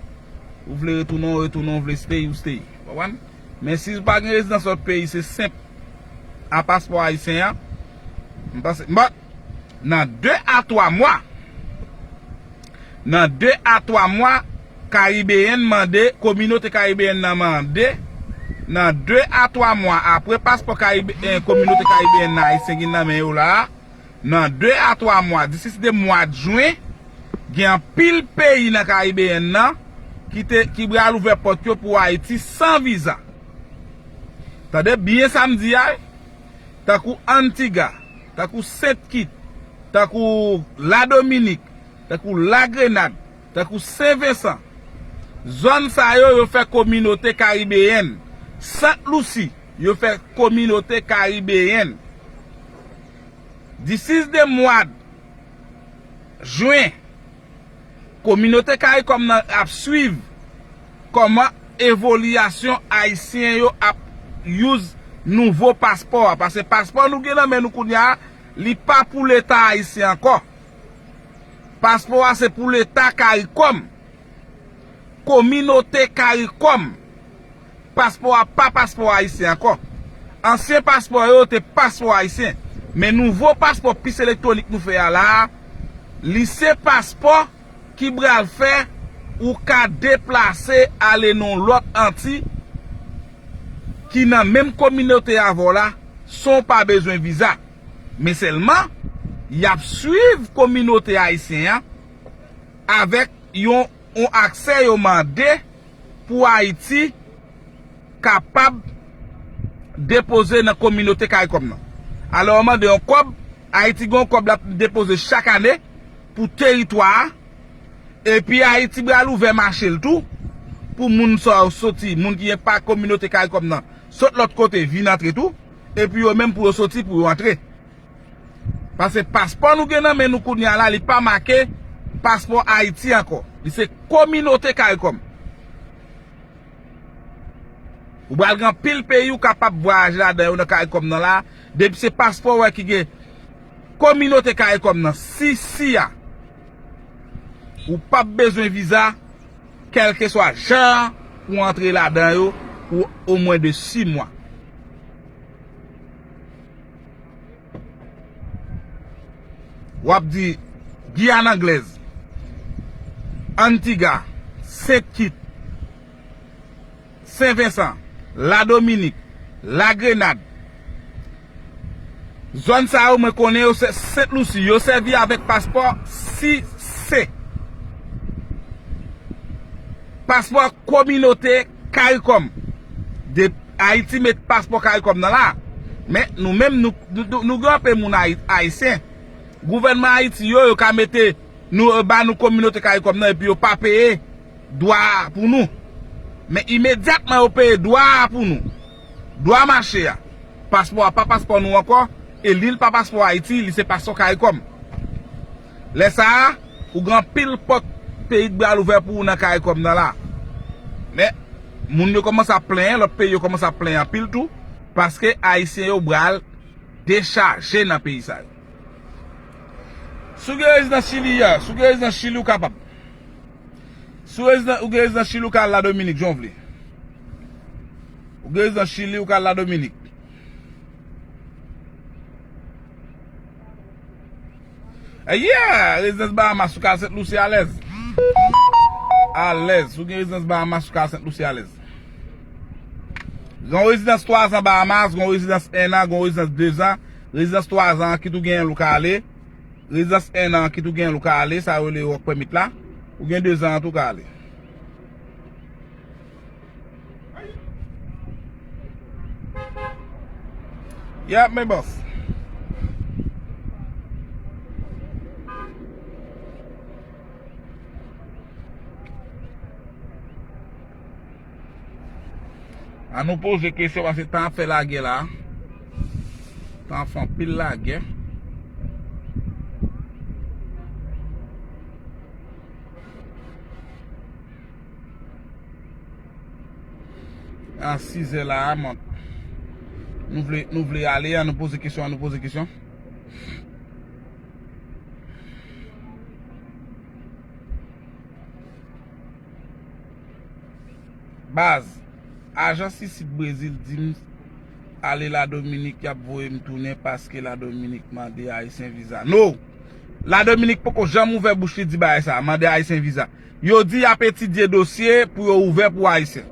Ou vle retounen, ou retounen, ou vle stay, ou stay. Konprann? Men si w pa gen rezidans lòt peyi, se senp. A paspò ayisyen an, m panse, but nan de a twa mwa, nan de a twa mwa, Karibeyen mande, kominote karibeyen nan mande, nan de a twa mwa apre paspò Karibe-, eh, kominote karibeyen nan ayisyen ki nan men yo la a, nan de a twa mwa, d'ici de mwa jen, gen anpil peyi nan karibeyen nan ki te, ki pral ouvè pòt yo pou Ayiti san viza. Tande byen sa m di a, wi. Tankou Antiga, tankou Sent Kit, tankou Ladominik, tankou Lagrenad, tankou Sen Vensan. Zòn sa yo, yo fè kominote karibeyen. Sant Lusi, yo fè kominote karibeyen. D'ici de mwa jen, kominote karikom nan ap swiv kòman evolyasyon ayisyen yo ap use nouvo paspò a. Paske paspò nou gen nan men nou kounye a, li pa pou leta ayisyen ankò. Paspò a se pou leta karikom. Kominote karikom. Paspò a pa paspò ayisyen ankò. Ansyen paspò yo te paspò ayisyen. Men nouvo paspò pis elektwonik nou fè a la a, li se paspò ki pral fè ou ka deplase ale nan lòt anti ki nan menm kominote avè w la, san w pa bezwen viza. Men sèlman, y ap swiv kominote ayisyen an avèk yon, yon aksè yo mande pou Ayiti kapab depoze nan kominote karikom nan. Alò, yo mande yon kòb, Ayiti gen yon kòb l ap depoze chak ane pou teritwa a, epi Ayiti pral ouvè mache l tou pou moun sa yo soti, moun ki pa kominote karikom nan, sot lòt kote vin antre tou, epi yo menm pou yo soti, pou yo antre. Paske paspò nou gen nan men nou kounye a la, li pa make paspò Ayiti ankò. Li se kominote karikom. Ou pral gen anpil peyi ou kapab vwayaje ladan yo nan karikom nan la, depi se paspò w ki gen kominote karikom nan, si, si a. Ou p ap bezwen viza, kèlkeswa jan ou antre ladan yo pou omwen de sis mwa. W ap di Giyàn Anglèz, Antiga, Sent Kit, Sen Vensan, Ladominik, Lagrenad. Zòn sa yo mwen konnen yo se Sent Lusi, yo sèvi avèk paspò si se paspò kominote karikom. De Ayiti met paspò karikom nan la. Men nou menm nou, nou, nou, nou gen anpe moun ayi-, ayisyen. Gouvènman Ayiti yo, yo ka mete nou, ba nou kominote karikom nan epi yo pa peye dwa a pou nou. Men imedyatman yo peye dwa a pou nou. Dwa mache a. Paspò a pa paspò nou ankò, e li l pa paspò Ayiti, li se paspò karikom. Lè sa a, ou gen anpil pòt peyi k pral ouvè pou ou nan karikom nan la. Men, moun yo kòmanse ap plenyen, lòt peyi yo kòmanse ap plenyen anpil tou, paske ayisyen yo pral dechaje nan peyi sa yo. Si w gen rezidans Chili a, si w gen rezidans Chili, ou kapab. Si w rezidan-, ou gen rezidans Chili, ou ka al Ladominik, jan w vle. Ou gen rezidans Chili, ou ka al Ladominik. Eh, yeah! Rezidans Bahamas, ou ka al Sent Lusi alèz. Alèz. Si w gen rezidans Bahamas, ou ka al Sent Lusi alèz. Gen yon rezidans twa zan Bahamas, gen yon rezidans en an, gen yon rezidans de zan. Rezidans twa zan an, kit ou genyen l, ou ka ale. Rezidans en an, kit ou genyen l, ou ka ale, sa yo rele work permit la. Ou gen de zan an tou, ou ka ale. Yeah, men bòs. An nou poze kesyon, paske tan ap fè lagè la. Tan ap fè anpil lagè. A sizè la a, mwen. Nou vle, nou vle ale, an nou poze kesyon, an nou poze kesyon. Baz, ajans isit Brezil di m ale Ladominik, y ap voye m tounen paske Ladominik mande Ayisyen viza. No! Ladominik poko janm ouvè bouch li di bagay sa, mande Ayisyen viza. Yo di y ap etidye dosye pou yo ouvè pou Ayisyen.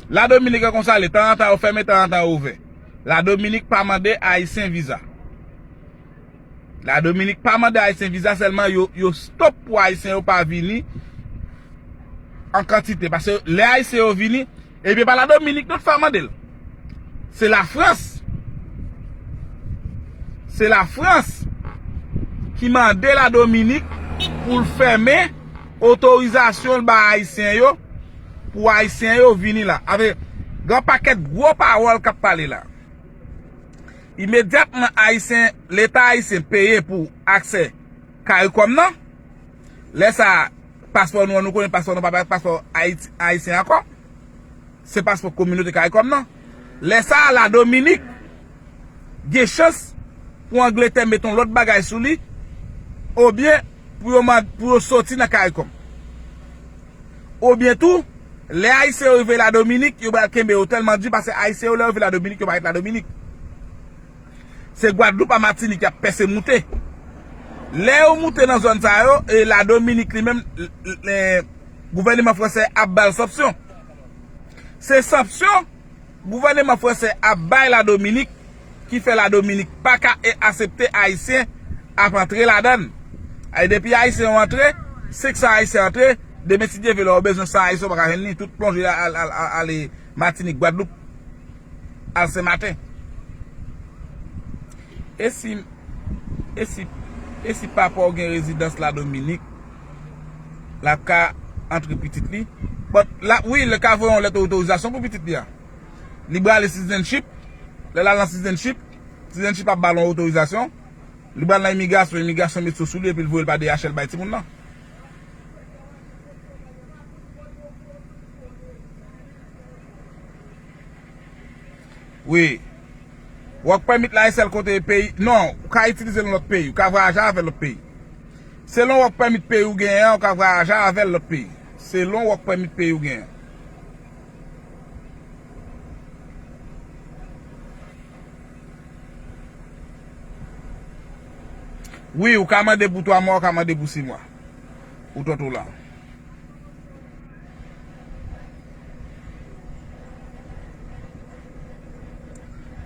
Ladominik an konsa l ye, tanzantan yo fèmen, tanzantan yo ouvè. Ladominik pa mande Ayisyen viza. Ladominik pa mande Ayisyen viza, sèlman yo, yo stop pou Ayisyen yo pa vini an kantite. Paske lè Ayisyen yo vini, ebyen pa Ladominik non k fè mande l. Se Lafrans. Se Lafrans ki mande Ladominik pou l fèmen otorizasyon l bay Ayisyen yo, pou Ayisyen yo vini la. Avèk gen pakèt gwo pawòl k ap pale la. Imedyatman Ayisyen, Leta ayisyen peye pou aksè CARICOM nan, lè sa a, paspò nou an, nou konnen paspò nou pa parèt paspò Ayiti, ayisyen ankò. Se paspò kominote CARICOM nan. Lè sa a, Ladominik gen chans pou Angletè met yon lòt bagay sou li, oubyen pou yo mand-, pou yo soti nan CARICOM. Oubyen tou, lè Ayisyen yo rive Ladominik, yo pral kenbe yo tèlman di, paske Ayisyen yo, lè yo rive Ladominik, yo pa ret Ladominik. Se Gwadloup a Matinik y ap pèse moute. Lè yo moute nan zòn sa yo, e Ladominik li menm, l-, l-, e, gouvèneman fransè ap ba l sanksyon. Se sanksyon gouvèneman fransè ap bay Ladominik ki fè Ladominik pa ka e-, aksepte Ayisyen ap antre ladan l. Ay, depi Ayisyen yo antre, senk san Ayisyen antre, demen si Dye vle, lè w bezwen san Ayisyen, w pa ka jwenn li, tout plonje al, al, al, al, ale Matinik, Gwadloup, al Senmaten. E si, e si, e si papa w gen rezidans Ladominik, l ap ka antre pitit li? But, la, wi, l ka voye yon lèt otorizasyon pou pitit li a. Li prale citizenship, lè l al nan citizenship, citizenship ap ba l yon otorizasyon, li pral nan imigrasyon, imigrasyon met sa sou li epi l voye l pa D H L bay timoun nan. Wi. Work permit la e sèl kote peyi. Non, ou ka itilize l nan lòt peyi. Ou ka vwayaje avè l lòt peyi. Selon work permit peyi ou genyen an, ou ka vwayaje avè l lòt peyi. Selon work permit peyi ou genyen. Wi, ou ka mande pou twa mwa, ou ka mande pou sis mwa. Ou tòt ou la.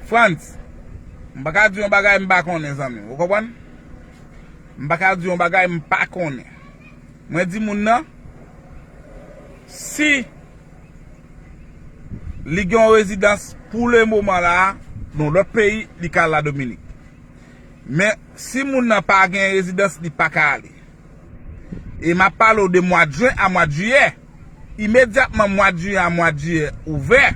Frantz, m pa ka di yon bagay m pa konnen, zanmi m. Ou konprann? M pa ka di yon bagay m pa konnen. Mwen di moun nan, si li gen yon rezidans pou le moman la a, nan lòt peyi, li ka al Ladominik. Men, si moun nan pa gen rezidans, li pa ka ale. E m ap pale w de mwa jen a mwa jiyè. Imedyatman mwa jen a mwa jiyè ouvè,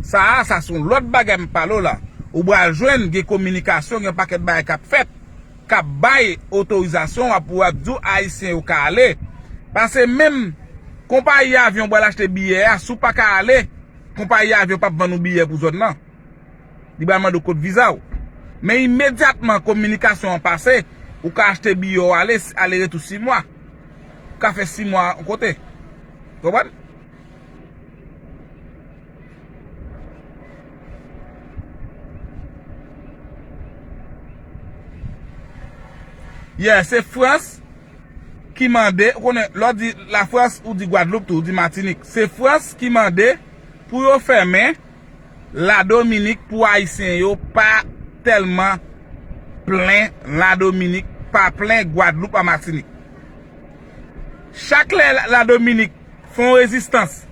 sa a, sa se yon lòt bagay m ap pale w la. Ou pral jwenn gen kominikasyon, gen yon pakèt bagay k ap fèt, k ap bay otorizasyon, w ap, w ap di w Ayisyen yo ka ale. Paske menm konpayi avyon pral achte biyè a, si w pa ka ale, konpayi avyon p ap vann ou biyè pou zòn nan. Li pral mande w kot viza w. Men imedyatman kominikasyon an pase, ou ka achte biyè w ale, ale retou sis mwa. Ou ka fè sis mwa yon kote. Konprann? Yeah, se Frans ki mande, ou konnen, lè w di Lafrans, ou di Gwadloup tou, ou di Matinik. Se Frans ki mande pou yo fèmen Ladominik pou Ayisyen yo pa tèlman plen Ladominik, pa plen Gwadloup a Matinik. Chak lè La-, Ladominik fè yon rezistans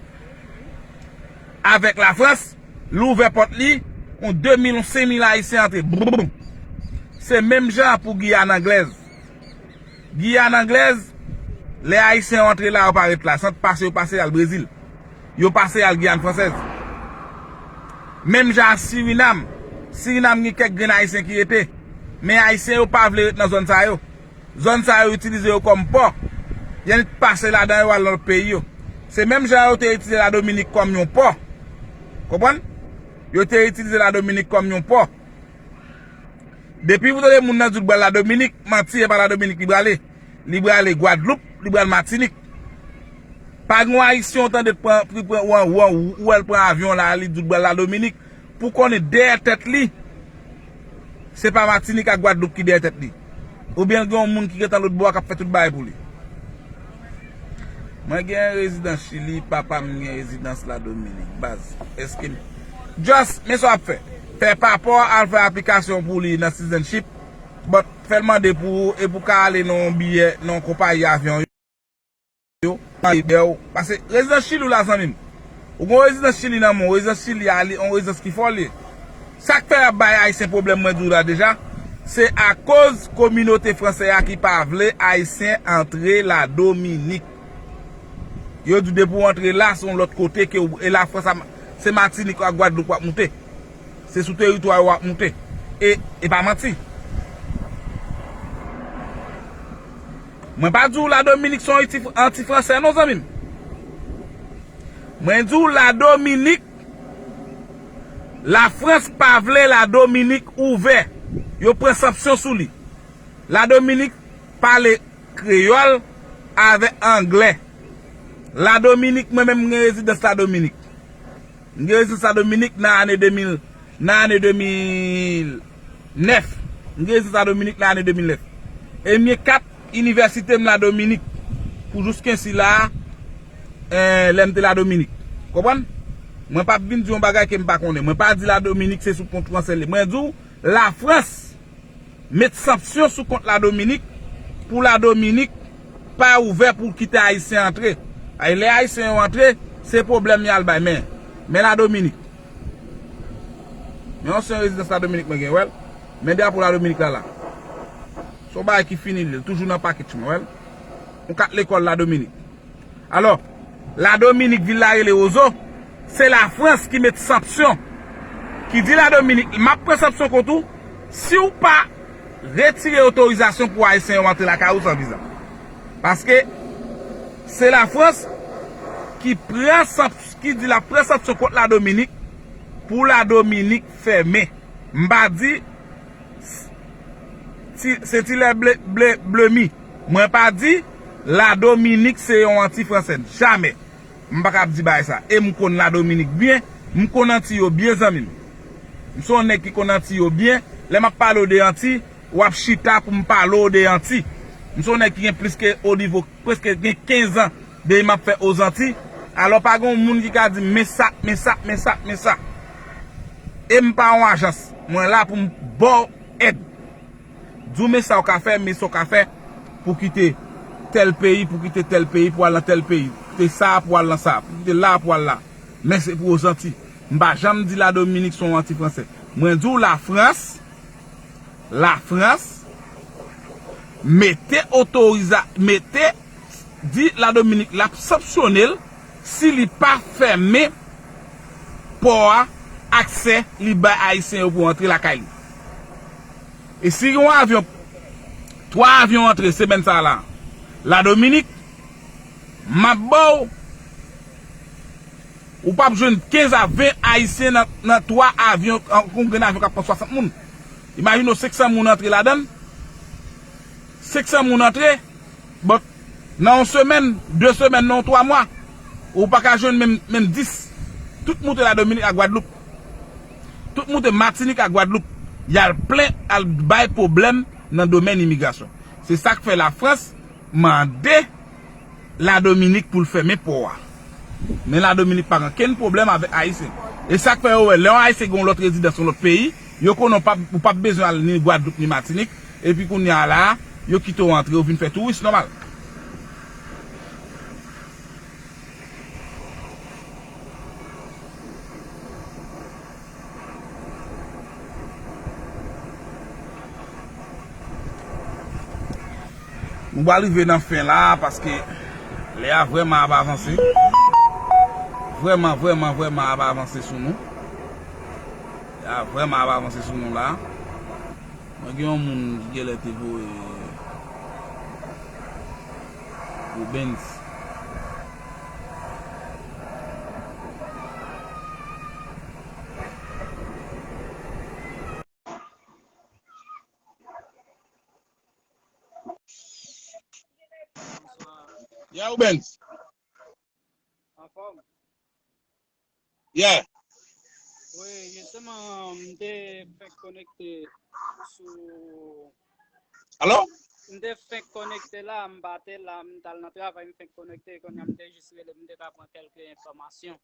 avèk Lafrans, li ouvè pòt li, yon de mil, yon senk mil Ayisyen antre. Brum! Se menm jan pou Giyàn Anglèz. Giyàn Anglèz, lè Ayisyen yo antre la, yo pa ret la. Sant pase, yo pase al Brezil. Yo pase al Giyàn Fransèz. Menm jan ak Sirinam. Sirinam gen kèk grenn Ayisyen ki rete. Men Ayisyen yo pa vle ret nan zòn sa yo. Zòn sa yo itilize yo kòm pò. Y annik pase ladan yo al nan lòt peyi yo. Se menm jan yo te itilize Ladominik kòm yon pò. Konprann? Yo te itilize Ladominik kòm yon pò. Depi ou tande moun nan di w l pral Ladominik, manti, e pa Ladominik li prale. Li prale Gwadloup, li pral Matinik. Pa gen yon Ayisyen w tande pran, pri pran, ou, ou, ou wè l pran avyon la, li di w l pral Ladominik. Pou konnen dèyè tèt li, se pa Matinik ak Gwadloup ki dèyè tèt li. Oubyen l gen yon moun ki gentan lòt bò a k ap fè tout bagay pou li? Mwen gen rezidans Chili, papa m gen rezidans Ladominik. Baz, èske m. Just, men sa w ap fè. Fè papa w al fè aplikasyon pou li nan citizenship, but fè l mande pou ou, epi w ka ale nan yon biyè, nan yon konpayi avyon yo, nan ebè w. Paske rezidans Chili w la, zanmi m. Ou gen yon rezidans Chili nan men w, rezidans Chili a, li, yon rezidans ki fò li ye. Sa k fè y ap bay Ayisyen pwoblèm, mwen di w la deja, se akoz kominote fransè a ki pa vle Ayisyen antre Ladominik. Yo di w depi w antre la, se yon lòt kote ke w, e Lafrans a, se Matinik ak Gwadloup w ap moute. Se sou teritwa yo w ap moute. E, e pa manti. Mwen pa di w Ladominik se yon anti, anti fransè non, zanmi m. Mwen di w Ladominik, Lafrans pa vle Ladominik ouvè. Yo pran sanksyon sou li. Ladominik pale kreyòl avèk anglè. Ladominik, mwen menm, m gen rezidans Ladominik. M gen rezidans Ladominik nan ane de mil, nan ane de mil nèf. M gen rezidans Ladominik nan ane de mil nèf. E m gen kat inivèsite m Ladominik pou jouskensi la, eh, lè m te Ladominik. Konprann? Mwen p ap vin di yon bagay ke m pa konnen. Mwen pa di Ladominik se sou kont fransè li ye. Mwen di w, Lafrans met sanksyon sou kont Ladominik pou Ladominik pa ouvè pou kite Ayisyen antre. Ay, lè Ayisyen yo antre, se pwoblèm y al bay. Men, men Ladominik. Men ansyen rezidans Ladominik mwen gen, wè l. Men drapo Ladominik la la. Se yon bagay ki fini li, toujou nan pakèt mwen, wè l. Yon kat lekòl Ladominik. Alò, Ladominik, vil la rele Ozo, se Lafrans ki met sanksyon, ki di Ladominik, "M ap pran sanksyon kont ou si w pa retire otorizasyon pou Ayisyen yo antre lakay ou san viza." Paske se Lafrans ki pran sank-, ki di l ap pran sanksyon kont Ladominik pou Ladominik fèmen. M pa di ti, se ti lè ble, ble, blemi. Mwen pa di Ladominik se yon anti fransè. Jamè. M pa kab di bagay sa. E m konn Ladominik byen. M konn Anti yo byen, zanmi m. M se yon nèg ki konn Anti yo byen. Lè m ap pale w de Anti, w ap chita pou m pale w de Anti. M se yon nèg ki gen plis ke o nivo, prèske gen kenz an depi m ap fè Ozanti. Alò, pa gen yon moun ki ka di m, "Men sa, men sa, men sa, men sa." E m pa yon ajans. Mwen la pou m ba w èd. Di w men sa w ka fè, men sa w ka fè pou kite tèl peyi, pou kite tèl peyi, pou al nan tèl peyi. Kite sa pou al nan sa, pou kite la pou al la. Men se pou Ozanti. M pa janm di Ladominik se yon anti fransè. Mwen di w Lafrans, Lafrans mete otoriza-, mete di Ladominik l ap sanksyone l si li pa fèmen pò a, aksè li bay Ayisyen yo pou antre lakay li. E si yon avyon, twa avyon antre semèn sa a la, Ladominik, m ap ba w, ou p ap jwenn kenz a ven Ayisyen nan, nan twa avyon, an, yon grenn avyon k ap pran swasant moun. Imajine w, senk san moun antre ladan l, senk san moun antre, but nan yon semèn, de semèn, nan yon twa mwa, ou pa ka jwenn menm, menm dis. Tout moute Ladominik ak Gwadloup. Tout moute Matinik ak Gwadloup. Y al plen, al bay pwoblèm nan domèn imigrasyon. Se sa k fè Lafrans mande Ladominik pou l fèmen pò a. Men Ladominik pa gen okenn pwoblèm avèk Ayisyen. E sa k fè yo wè, lè yon Ayisyen gen yon lòt rezidans, yon lòt peyi, yo konnen w p ap, ou p ap bezwen al ni Gwadloup ni Matinik. Epi kounye a la, yo kite w antre, ou vin fè touris nòmal. Nou pral rive nan fen la, paske lè a vrèman ap avanse. Vrèman, vrèman, vrèman ap avanse sou nou. Lè a vrèman ap avanse sou nou la. Mwen gen yon moun ki genlè te voye Rubens. Ya, Rubens. Anfòm? Yeah. Wi, jisteman, m te fèk konekte sou... Alo? M te fenk konekte la, m pa te la, m t al nan travay, m fenk konekte, kounye a m te jis rele, m te ka pran kèlke enfòmasyon.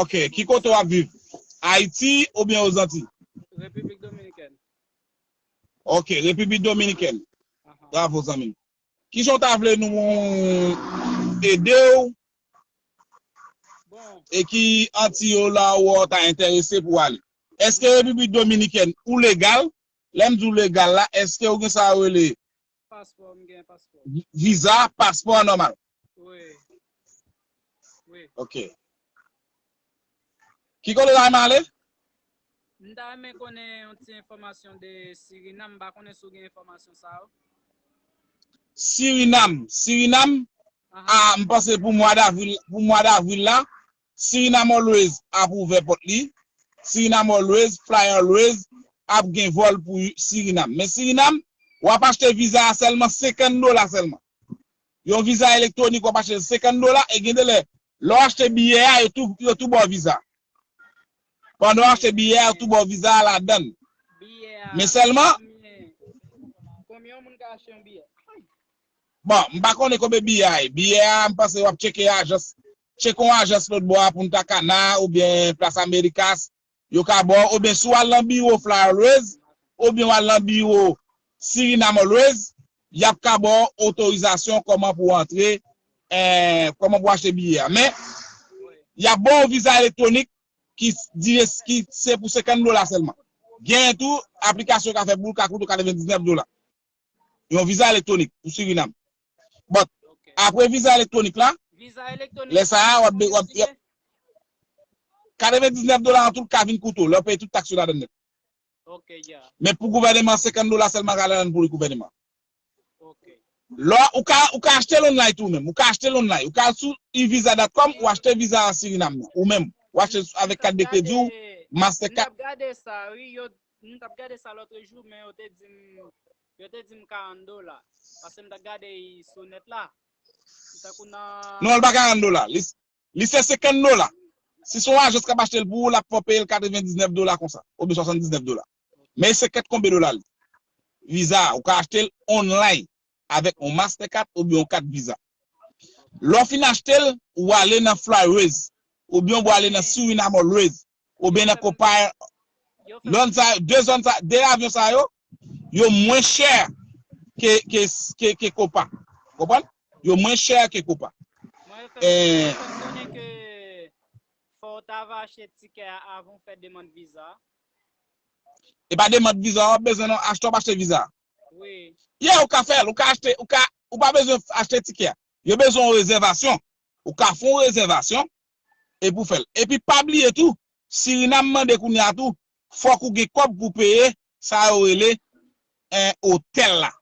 Ok, ki kote w ap viv? Ayiti oubyen Ozanti? Repiblik Dominikèn. Ok, Repiblik Dominikèn. Bravo, zanmi m. Kijan w ta vle nou ede w e ki Anti yo la ou ta enterese pou ale? Èske Repiblik Dominikèn ou legal? Lè m di w legal la, èske ou gen sa yo rele Paspò, m gen paspò. Viza, paspò nòmal? Wi. Wi. Ok. Ki kote w ta renmen ale? M ta renmen konnen yon ti enfòmasyon de Sirinam. M pa konnen si w gen enfòmasyon sa yo. Sirinam. Sirinam, a, m panse pou mwa davril, pou mwa davril la, Sirinam Always ap ouvè pòt li. Sirinam Always, Fly Always ap gen vòl pou Sirinam. Men Sirinam, w ap achte viza a sèlman senkant dola sèlman. Yon viza elektwonik w ap achte senkant dola e gen de lè, lè w achte biyè a, yo tou, yo tou ba w viza. Pandan w achte biyè a, yo tou ba w viza a ladan l. Men sèlman, Konbyen yon moun ka achte yon biyè? Bon, m pa konnen konbyen biyè a ye. Biyè a, m panse w ap tcheke ajans. Tcheke yon ajans lòt bò a Punta Cana oubyen Plas Americas. Yo ka ba w, oubyen si w al nan biwo Fly Always, oubyen w al nan biwo Sirinam Always, y ap ka ba w otorizasyon kòman pou w antre, eh, kòman pou w achte biyè a. Men, y ap ba w viza elektwonik ki dire, ki se pou senkant dola sèlman. Gen tou, aplikasyon ka fè pou l ka koute w katrevendiznèf dola. Yon viza elektwonik pou Sirinam. But, apre viza elektwonik la, lè sa a, w ap, w ap, katrevendiznèf dola an tou ka vin koute w, lè w peye tout taks yo ladan nèt. Men pou gouvèneman, senkant dola sèlman ka ladan pou li gouvèneman. Lè ou ka, ou ka achte l online tou menm, ou ka achte l online, ou ka al sou e visa dot com, ou achte viza Sirinam nan, ou menm, ou achte avèk kat de kredi w, Mastercard. M t ap gade sa, wi, yo, m t ap gade sa lòt jou, men yo te di m, yo te di m karant dola. Paske m t ap gade sou nèt la. Tankou nan Non, l pa karant dola. Li, li se senkant dola. Si se yon ajans k ap achte l pou ou, l ap fè w peye l katrevendiznèf dola konsa, oubyen swasanndiznèf dola. Men se kèt konbyen dola li. Viza a, ou ka achte l online avèk yon Mastercard oubyen yon kat Visa. Lè w fin achte l, ou ale nan Fly Always, oubyen ou ale nan Suriname Always, oubyen nan Copa. Zòn sa, de zòn sa, de avyon sa yo, yo mwen chè ke, ke, ke, ke Copa. Konprann? Yo mwen chè ke Copa. Mwen fè konnen ke fò w ta va achte tikè a avan w fè demann viza. E pa demann viza w ap bezwen non, achte w ap achte viza. Wi. Yeah, ou ka fè l, ou ka achte, ou ka, ou pa bezwen achte tikè a. Yo bezwen yon rezèvasyon. Ou ka fè yon rezèvasyon epi w fè l. Epi pa bliye tou, Sirinam mande kounye a tou, fòk ou gen kòb pou peye sa yo rele en otèl la.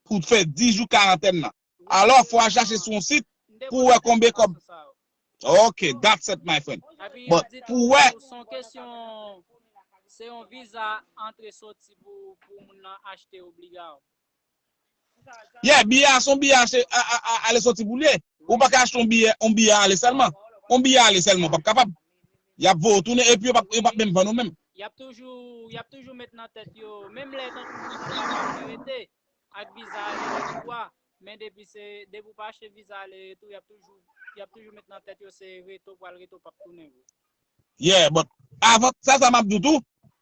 Pou fè dis jou karantèn nan. Alò, fò w al chache sou yon sit pou w wè konbyen kòb. Ok, that's it, my friend. But pou w wè. Se yon kesyon, se yon viza antre soti pou, pou moun nan achte obliga. Yeah, biyè a se yon biyè achte, a, a, a, ale soti pou l ye. Ou pa ka achte yon biyè, yon biyè ale sèlman. Yon biyè ale sèlman, w p ap kapab. Y ap voye w tounen epi yo p ap, yo p ap menm vann ou menm. Y ap toujou, y ap toujou met nan tèt yo, menm lè tankou moun nan pa ka rete ak viza ale retou a, men depi se, depi w pa achte viza ale retou, y ap toujou, y ap toujou met nan tèt yo se reto pral reto p ap tounen vre. Yeah, but avan sa, sa m ap di w tou,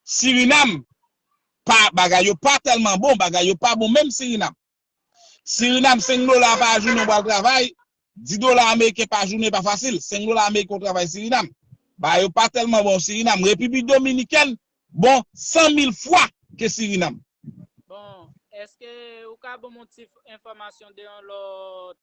Sirinam, pa, bagay yo pa tèlman bon, bagay yo pa bon menm Sirinam. Sirinam, senk dola pa jounen w pral travay, dis dola ameriken pa jounen pa fasil, senk dola ameriken w travay Sirinam. Bagay yo pa tèlman bon Sirinam. Repiblik Dominikèn bon san mil fwa ke Sirinam. Bon, èske ou ka ban m yon ti enfòmasyon de yon lòt